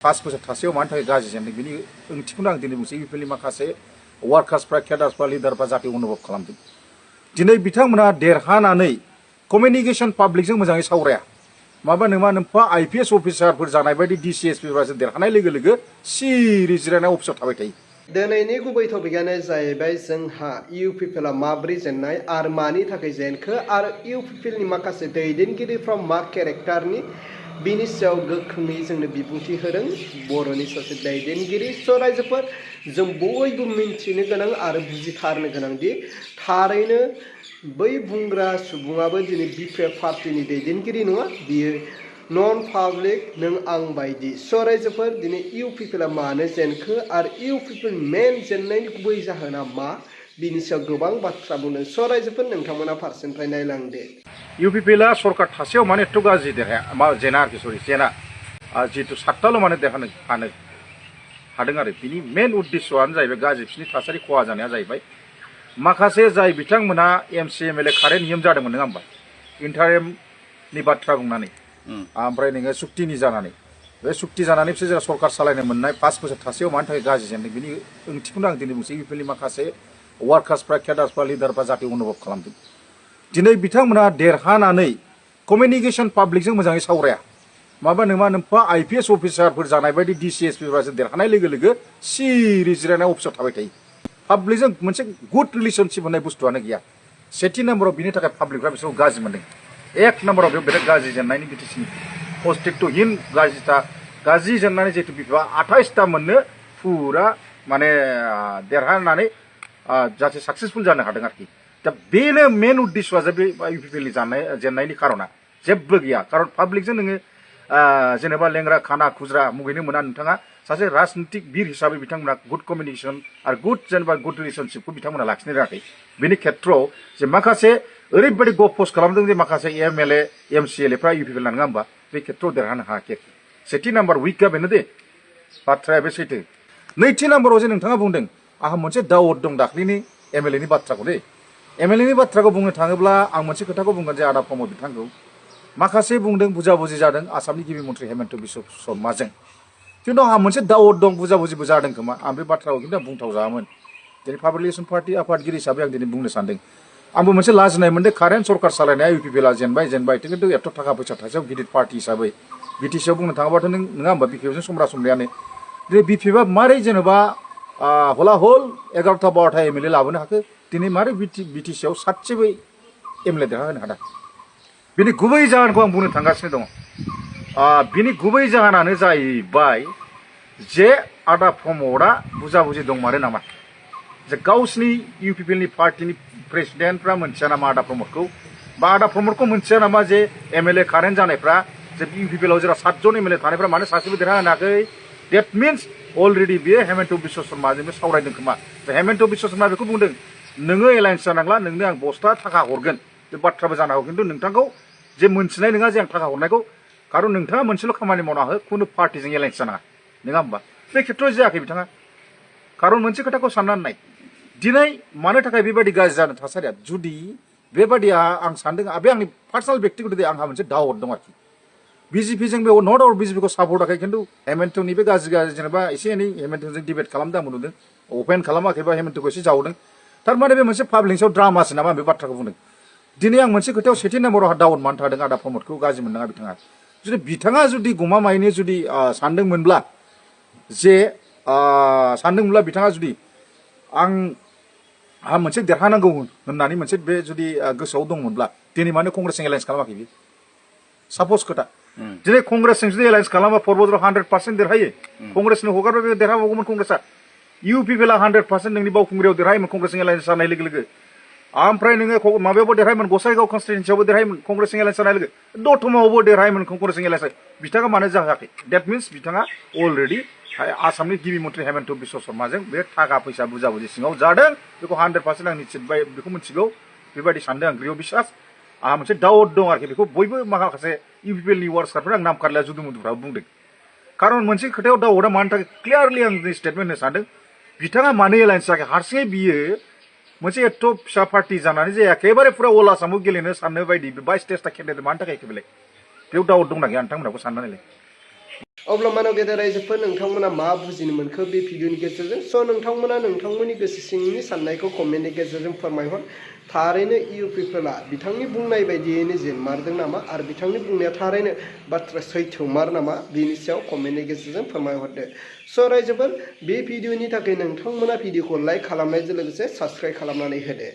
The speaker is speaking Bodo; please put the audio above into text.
5 बोसोर थासेयाव मानि थाखाय गाज्रि जेनदों बिनि ओंथिखौनो आं दिनै बुंसै इउपिएलनि माखासे वार्कार्सफ्रा केडार्सफ्रा लिडारफ्रा जाहाथे अनुभब खालामदों दिनै बिथांमोना देरहानानै कमिउनिकेशन पाब्लिकजों मोजाङै सावराया माबा नोमा नोमफा आईपीएस अफिसारफोर जानाय बायदि डिसिएसपिफोरासो देरहानाय लोगो लोगो सिरि जिरायनाय अफिसाव थाबाय थायो। दिनैनि गुबै टपिकआनो जाहैबाय जोंहा इउपिपिएलआ माब्रै जेननाय आरो मानि थाखाय जेनखो आरो इउपिपिएलनि माखासे दैदेनगिरिफ्रा मा केरेक्टारनि बिनि सायाव गोख्रोङै जोंनो बिबुंथि होदों बर'नि सासे दैदेनगिरि रायजोफोर जों बयबो मिन्थिनो गोनां आरो बुजिथारनो गोनां दि थारैनो बै बुंग्रा सुबुङाबो दिनै बिपिएफ पार्टिनि दैदेनगिरि नङा बियो नन पाब्लिक नों आं बायदि रायजोफोर दिनै इउपिपिएलआ मानो जेनखो आरो इउपिपिएल मेन जेननायनि गुबै जाहोना मा बिनि सायाव गोबां बाथ्रा बुंदों रायजोफोर नोंथांमोना फारसेनिफ्राय नायलांदो। इउपिपिएलआ सरकार थासेयाव माने एथ' गाज्रि देरहाया मा जेना आरोखि जेना जिहेतु 7टाल' माने देरहानो हादों आरो बिनि मेन उद्देश्यआनो जाहैबाय गाज्रि बिसिनि थासारि खहा जानाया जाहैबाय माखासे जाय बिथांमोना एमसि एमएलए कारेन्ट नियम जादोंमोन नङा होमबा इन्टारिमनि बाथ्रा बुंनानै ओमफ्राय नोङो सुक्तिनि जानानै बे सुक्ति जानानै बिसोर जेला सरकार सालायनो मोननाय 5 बोसोर थासेयाव मानि थाखाय गाज्रि जेनदों बिनि ओंथिखौनो आं दिनै बुंसै इउपिएलनि माखासे वार्कार्सफ्रा केडार्सफ्रा लिडारफ्रा जाहाथे अनुभब खालामदों दिनै बिथांमोना देरहानानै कमिउनिकेशन पाब्लिकजों मोजाङै सावराया माबा नोमा नोमफा आईपीएस अफिसारफोर जानाय बायदि डिसिएसपिफोरासो देरहानाय लोगो लोगो सिरि जिरायनाय अफिसाव थाबाय थायो पाब्लिकजों मोनसे गुड रिलेशनशिप होननाय बुस्थुआनो गैया। सेथि नाम्बाराव बिनि थाखाय पाब्लिकफ्रा बिसोरखौ गाज्रि मोनदों एक नाम्बाराव बेयाव बिराद गाज्रि जेननायनि बिटिसिनि पजिटिभ गाज्रि जेननानै जिहेतु बिफा 28टा मोननो फुरा माने देरहानानै जाहाथे साक्सेसफुल जानो हादों आरोखि दा बेनो मेन उद्देश्यआ जे बे इउपिपिएलनि जेननायनि खारना जेबो गैया खारन पाब्लिकजों नोङो जेनेबा लेंग्रा खाना खुज्रा मुगैनो मोना नोंथाङा सासे राजनितिक बिर हिसाबै बिथांमोना गुड कमिउनिकेशन आरो गुड जेनेबा गुड रिलेशनशिपखौ बिथांमोना लाखिनो रोङाखै बेनि खेत्रआव जे माखासे ओरैबायदि गफस खालामदों जे माखासे एमएलए एमसिएलएफ्रा इउपिपिएल नङा होमबा बे खेत्रआव देरहानो हायाखै सेथि नाम्बार उइकआ बेनो दे बाथ्राया बे सैथो। नैथि नाम्बाराव जे नोंथाङा बुंदों आंहा मोनसे दाउट दं दाख्लैनि एमएलएनि बाथ्राखौ दे एमएलएनि बाथ्राखौ बुंनो थाङोब्ला आं मोनसे खोथाखौ बुंगोन जे आदा प्रमद बिथांखौ माखासे बुंदों बुजाबुजि जादों आसामनि गिबि मन्थ्रि हेमन्त बिश्व शर्माजों खिन्थु आंहा मोनसे दाउट दं बुजाबुजिबो जादों खोमा आं बे बाथ्राखौ खिन्थु आं बुंथाव जायामोन दिनै पाब्लिक रिलेशन पार्टी आफादगिरि हिसाबै आं दिनै बुंनो सानदों आंबो मोनसे लाजिनाय मोनदों कारेन्ट सरकार सालायनाया इउपिपिएलआ जेनबाय खिन्थु एथ' थाखा फैसा थासेयाव गिदिर पार्टी हिसाबै बिटिसिआव बुंनो थाङोबाथ' नों नङा होमबा बिपिएफजों समब्रा समब्रियानो दिनै बिपिएफआ मारै जेनेबा हला हल 11टा 12टा एमएलए लाबोनो हाखो दिनै मारै बिटिसिआव 7सेबो एमएलए देरहाहोनो हादों बिनि गुबै जाहोनखौ आं बुंनो थांगासिनो दङ बिनि गुबै जाहोनानो जाहैबाय जे आदा प्रमदआ बुजाबुजि दंमारो नामा जे गावसिनि इउपिपिएलनि पार्टीनि प्रेसिडेन्टफ्रा मोनथिया नामा आदा प्रमदखौ बा आदा प्रमदखौ मोनथिया नामा जे एमएलए कारेन्ट जानायफ्रा जे इउपिपिएलआव जेराव 7 जन एमएलए थानायफ्रा मानो सासेबो देरहाहोनो हायाखै डेट मिन्स अलरेडि बेयो हेमन्त बिश्व शर्माजोंबो सावरायदों खोमा हेमन्त बिश्व शर्मा बेखौ बुंदों नोङो एलायन्स जानांला नोंनो आं बस्ता थाखा हरगोन बे बाथ्राबो जानो हागौ खिन्थु नोंथांखौ जे मोनथिनाय नङा जे आं थाखा हरनायखौ खारन नोंथाङा मोनसेल' खामानि मावना हो खुनु पार्टीजों एलायन्स जानाङा नङा होमबा बे खेत्रआव जायाखै बिथाङा खारन मोनसे खोथाखौ साननानै नाय दिनै मानो थाखाय बेबायदि गाज्रि जानो थासारिया जुदि बेबायदिया आं सानदों बे आंनि पार्सनेल बेक्तिगत आंहा मोनसे डाउट दं आरोखि बिजेपिजों बे नट आउट बिजेपिखौ सापर्ट आखै खिन्थु हेमन्तनि बे गाज्रि जेनेबा एसे एनै हेमन्तजों डिबेट खालामदों आंबो नुदों अपेन खालामाखैबा हेमन्तखौ एसे जावदों थारमाने बे मोनसे पाब्लिकआव ड्रामासो नामा बे बाथ्राखौ बुंदों दिनै आं मोनसे खोथायाव सेथि नाम्बाराव डाउट मानो थादों आदा प्रमदखौ गाज्रि मोननाङा बिथाङा जुदि बिथाङा जुदि गमामायैनो जुदि सानदोंमोनब्ला जे सानदोंमोनब्ला बिथाङा जुदि आंहा मोनसे देरहानांगौ होननानै मोनसे बे जुदि गोसोआव दंमोनब्ला दिनै मानो कंग्रेसजों एलायन्स खालामाखै बे सापज खोथा दिनै कंग्रेसजों जुदि एलायन्स खालामा परबदराव 100% देरहायो कंग्रेसनो हगारबा बे देरहाबावगौमोन कंग्रेसआ इउपिपिएलआ 100% नोंनि बावखुंग्रियाव देरहायोमोन कंग्रेसजों एलायन्स जानाय लोगो लोगो ओमफ्राय नोङो माबायावबो देरहायोमोन गसाइगाव कनस्टिटुवेन्सियावबो देरहायोमोन कंग्रेसजों एलायन्स जानाय लोगो दतमायावबो देरहायोमोन कंग्रेसजों एलायन्स बिथाङा मानो जायाखै डेट मिन्स बिथाङा अलरेडि आसामनि गिबि मन्थ्रि हेमन्त बिश्व शर्माजों बे थाखा फैसा बुजाबुजि सिङाव जादों बेखौ 100% आं निश्चितबाय बेखौ मिथिगौ बेबायदि सानदों आं गृह बिश्वास आंहा मोनसे डाउट दं आरोखि बेखौ बयबो माखासे इउपिपिएलनि वार्कार्सफोरा आं नाम खारलाया जुदुमुदुफ्राबो बुंदों खारन मोनसे खोथायाव डाउटआ मानि थाखाय क्लियारलि आं स्टेटमेन्ट होनो सानदों बिथाङा मानो एलायन्स जायाखै हारसिङै बियो मोनसे एथ' फिसा पार्टी जानानै जे एखेबारे फुरा अल आसामाव गेलेनो साननो बायदि 22-23टा केन्डिडेट मानि थाखाय बेलाय बेयाव डाउट दंना गैया नोंथांमोनहाबो साननानैलाय अब्ला मानव गेदेर रायजोफोर नोंथांमोना मा बुजिनो मोनखो बे भिडिअनि गेजेरजों स' नोंथांमोना नोंथांमोननि गोसो सिंनि साननायखौ कमेन्टनि गेजेरजों फोरमायहर थारैनो इउ पिपलआ बिथांनि बुंनाय बायदियैनो जेनमारदों नामा आरो बिथांनि बुंनाया थारैनो बाथ्रा सैथोमार नामा बिनि सायाव कमेन्टनि गेजेरजों फोरमायहरदो स' रायजोफोर बे भिडिअनि थाखाय नोंथांमोना भिडिअखौ लाइक खालामनायजों लोगोसे साबस्क्राइब खालामनानै होदो।